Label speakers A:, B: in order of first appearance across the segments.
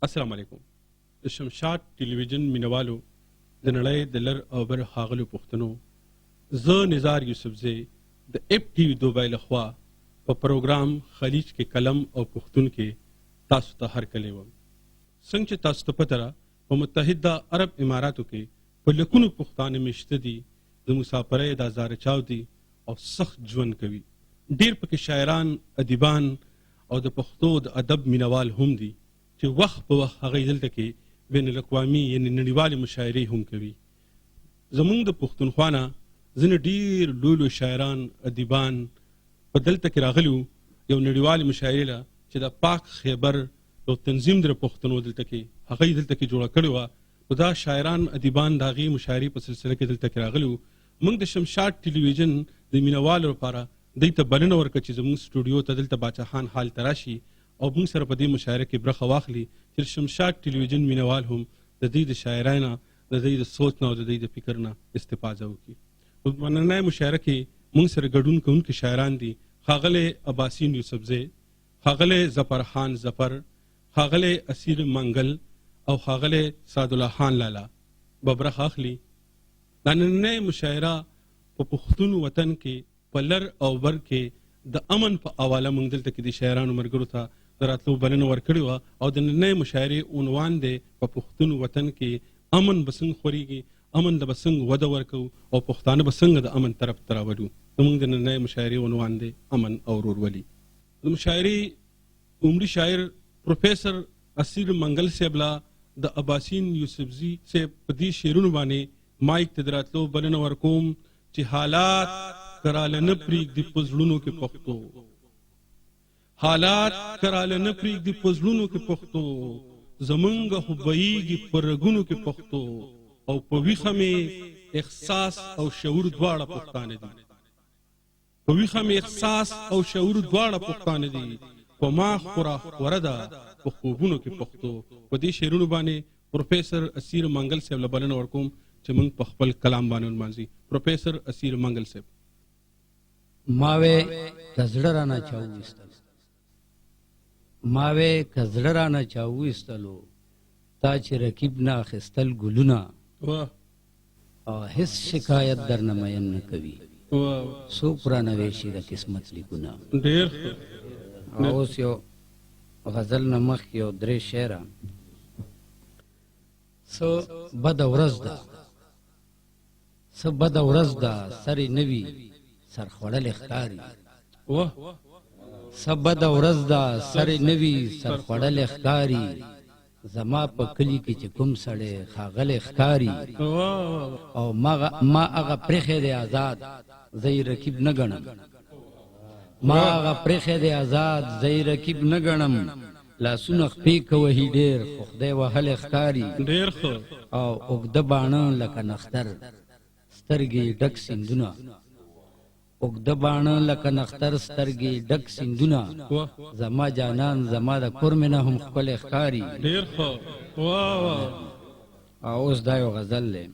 A: السلام علیکم. د شمشاد ټلویزیون مینوالو، د نړۍ د لر او بر ښاغلو پښتنو، زه نزار یوسفزی د اف ټي وي دوبۍ لخوا په پروګرام خلیج کې قلم او پښتون کې تاسو ته هرکلی وم. څنګه چې تاسو ته پته ده، په متحده عرب اماراتو کې په لکونو پښتانه میشته دي، د مسافرۍ د ازاره چاو دي او سخت ژوند کوي. ډیر پکې شاعران، ادیبان او د پښتو د ادب مینوال هم دي چې وخت په وخت هغوی دلته کې بین الاقوامي یعنې نړیوالې مشاعرې هم کوي. زمونږ د پښتونخوا نه ځینې ډیر لوی لوی شاعران، ادیبان په دلته کې راغلي وو یو نړیوالې مشاعرې له چې د پاک خیبر یو تنظیم د پښتنو دلته کې هغوی دلته کې جوړه کړې وه. نو دا شاعران، ادیبان د هغې مشاعرې په سلسله کې دلته کې راغلي وو. موږ د شمشاد ټلویزیون د مینوالو لپاره دوی ته بلنه ورکړه چې زموږ سټوډیو ته دلته باچا خان حال ته راشي او موږ سره په دې مشاعره کې برخه واخلي چې د شمشاد ټلویزیون مینوال هم د دوی د شاعرۍ نه، د دوی د سوچ نه او د دوی د فکر نه استفاده وکړي. په نننۍ مشاعره کې موږ سره ګډون کوونکي شاعران دي ښاغلی اباسین یوسفزی، ښاغلی ظفر خان ظفر، ښاغلی اسیر منګل او ښاغلی سعدالله خان لالا به برخه اخلي. دا نننۍ مشاعره په پښتون وطن کې په لر او بر کې د امن په حواله موږ دلته کې د شاعرانو ملګرو ته د راتلو بلنه ورکړې وه او د نننۍ مشاعرې عنوان دی په پښتون وطن کې امن به څنګه خورېږي، امن له به څنګه وده ورکوو او پښتانه به څنګه د امن طرف ته راولو. زموږ د نننۍ مشاعرې عنوان دی امن او ورورولي. د مشاعرې عمري شاعر پروفیسر اسیر منګل صاحب لا د اباسین یوسفزي صاحب په دې شعرونو باندې مایک ته د راتلو بلنه ورکوم چې حالات کراله نه پرېږدي په زړونو کې پښتو، حالات کراله نه پرېږدي په زړونو کې پښتو، زمونږ خو بهیږي په رګونو کې پښتو، او په ویښه مې احساس او شعور دواړه پښتانه دي، په ویښه مې احساس او شعور دواړه پښتانه دي، په ما خورا خوره ده په خوبونو کې پښتو. په دې شعرونو باندې پروفیسر اسیر منګل صاحب له بلنه ورکوم چې موږ په خپل کلام باندې ولمانځي. پروفیسر اسیر منګل صاحب.
B: ما وې که زړه رانه چا وویستلو، ما وې که زړه رانه چا وویستلو، تا چې رقیب نه اخیستل ګلونه، او هیڅ شکایت درنه مین نه کوي، څوک رانه ویشي د قسمت لیکونه.
A: ډېر
B: او اوس یو غزل نه مخکې یو درې شعره. څه بده ورځ ده، څه بده ورځ ده، سر یې نه وي سرخوړلی ښکاري. څه بده ورځ ده، سر یې نه وي سرخوړلی ښکاري، زما په کلي کې چې کوم سړی ښاغلی ښکاري، او ما هغه پرېښی دی ازاد، زه یې رقیب نه ګڼم، ما هغه پرېښی دی ازاد، زه یې رقیب نه ګڼم، لاسونه خپې کوهي ډېر خو خدای وهلی ښکاري.
A: ډېر ښه.
B: او اوږده باڼه لکه نښتر، سترګې یې ډک سیندونه، اوږده باڼه لکه نښتر، سترګې یې ډک سیندونه، زما جانان زما د کورمې نه هم ښکلی ښکاري.
A: ډېر ښه. واه واه.
B: او اوس دا یو غزل دی.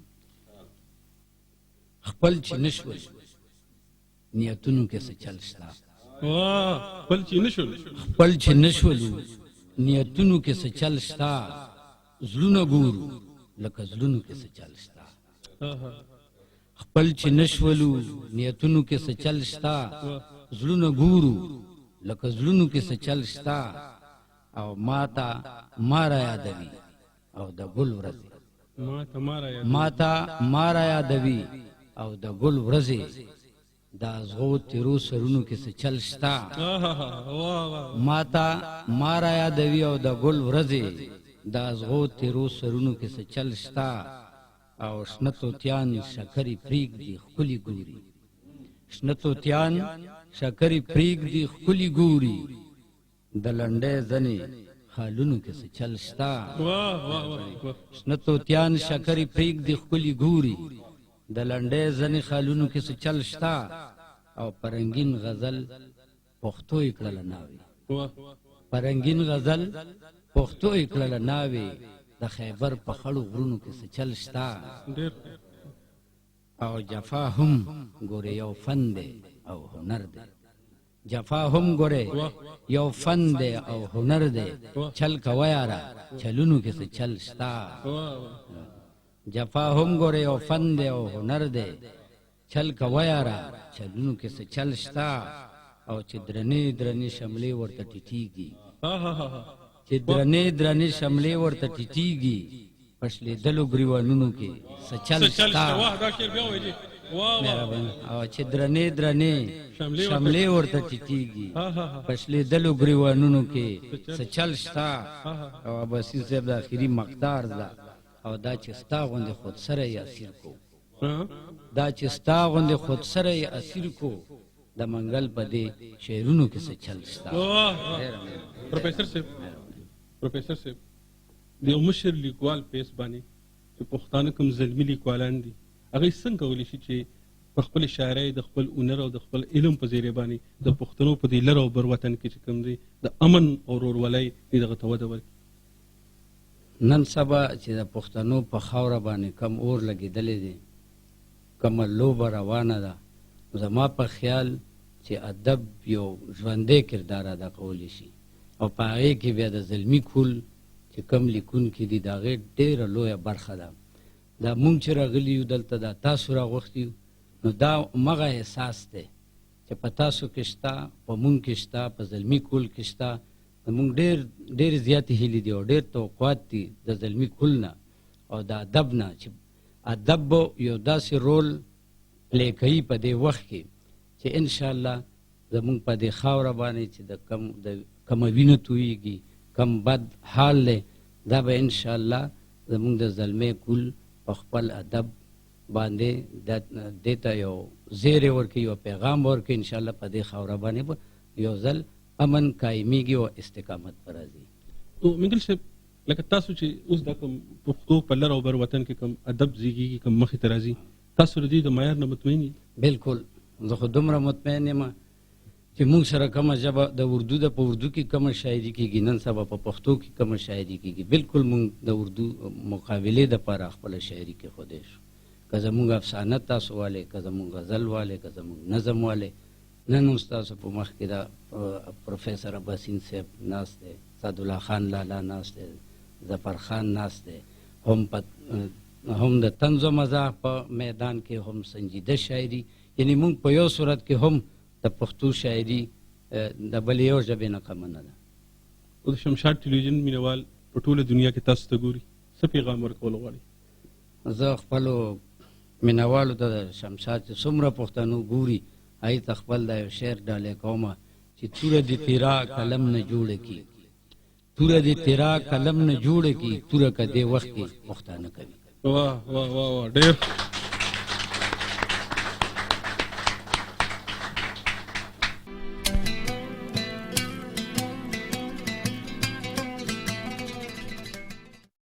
B: خپل چې نه شول نیتونو کې څه چل شته،
A: خپل چې نه شول،
B: خپل چې نه شولو نیتونو کې څه چل شته، زړونه ګورو لکه زړونو کې څه چل شته، خپل چې نه شولو نیتونو کې څه چل شته، زړونه ګورو لکه زړونو کې څه چل شته، او ما ته ما را یادوي او د ګل ورځې، ما ته ما را یادوي او د ګل ورځې، د ازغو تیرو سرونو کې څه چل شته، ما ته ما را یادوي او د ګل ورځې، د ازغو تیرو سرونو کې څه چل شته، او شنه طوطیان شکرې پرېږدي ښکلي ګوري، شنه طوطیان شکرې پرېږدي ښکلي ګوري، د لنډۍ ځنې خالونو کې څه چل شته، شنه طوطیان شکرې پرېږدي ښکلي ګوري، د لنډۍ ځنې خالونو کې څه چل شته، او په رنګین غزل پښتو یې کړله ناوې، په رنګین غزل پښتو یې کړله ناوې، د خیبر په خړو غرونو کې څه چل شته، او جفا هم ګورې یو فن دی او هنر دی، جفا هم ګوره یو فن دی او هنر دی، چل کوه یاره چلونو کې څه چل شته. جفا هم ګوره یو فن دی او هنر دی، چل کوه یاره چلونو کې څه چل شته. او چې درنې درنې شملې ورته ټیټیږي، چې درنې درنې شملې ورته ټیټیږي، په شلېدلو ګریوانونو کې څه چل شته. او چې درنې درنې شملې ورته ټیټیږي، په شلېدلو ګریوانونو کې څه چل شته. او عباسي صاحب د اخري مقدار ده، او دا چې ستا غوندې خودسره یې اسیر کو، دا چې ستا غوندې خودسره یې اسیر کو، د منګل په دې شعرونو کې څه چل شته.
A: پروفیسر صاحب، پروفیسر صاحب، د یو مشر لیکوال په حیث باندې چې پښتانه کوم زلمي لیکوالان دي، هغوی څنګه کولی شي چې په خپلې شاعرۍ، د خپل هنر او د خپل علم په ذریعه باندې د پښتنو په دې لر او بر وطن کې چې کوم دی د امن او ورورولۍ دې دغه ته وده ورکړي؟
B: نن سبا چې د پښتنو په خاوره باندې کم اور لګېدلی دی، کومه لوبه روانه ده، زما په خیال چې ادب یو ژوندی کردار ادا کولی شي. او په هغې کې بیا د زلمي کول چې کوم لیکونکي دي، د هغې ډېره لویه برخه ده. دا مونږ چې راغلي یو دلته، دا تاسو راغوښتي یو، نو دا همغه احساس دی چې په تاسو کې شته، په مونږ کې شته، په زلمي کول کې شته. مونږ ډېر ډېر زیاتې هیلې دي او ډېر توقعات دي د زلمي کول نه او د ادب نه، چې ادب به یو داسې رول پلی کوي په دې وخت کې چې انشاءالله زمونږ په دې خاوره باندې چې د کم د کومه وینه تویږي، کم بد حال دی، دا به انشاءالله زمونږ د زلمی کول په خپل ادب باندې دې ته یو زیری ورکوي، یو پیغام ورکوي. انشاءالله په دې خاوره باندې به یو ځل امن قایمیږي او استقامت به راځي.
A: نو منګل صاحب، لکه تاسو چې اوس دا کوم پښتو په لر او بر وطن کې کوم ادب زیږیږي، کوم مخې ته راځي، تاسو له دې د معیار نه مطمئن یئ؟
B: بالکل، زه خو دومره مطمئن یم چې موږ سره کومه ژبه د اردو ده، په اردو کې کومه شاعري کېږي، نن سبا په پښتو کې کومه شاعري کېږي، بالکل موږ د اردو مقابلې دپاره خپله شاعري کېښودی شو. که زموږ افسانه تاسو والئ، که زموږ غزل والئ، که زموږ نظم والئ، نن هم ستاسو په مخ کې دا پروفیسر عباسین صاحب ناست دی، سعدالله خان لالا ناست دی، ظفر خان ناست دی، هم د طنز و مزاح په میدان کې هم سنجیده شاعري، یعنی موږ په یو صورت کې هم د پښتو شاعري د بلې یو ژبې نه کمه نه ده.
A: او د شمشاد ټلویزیون مینهوال په ټوله دنیا کې تاسو ته ګوري، څه پیغام ورکول غواړي؟
B: زه خپلو مینهوالو ته د شمشاد چې څومره پښتنو ګوري، هغې ته خپل دا یو شعر ډالۍ کوم چې توره دې تیرا قلم نه جوړه کړي، توره دې تیرا قلم نه جوړه کړي، توره که دې وخت کې پښتانه کوي.
A: واه واه واه واه، ډېر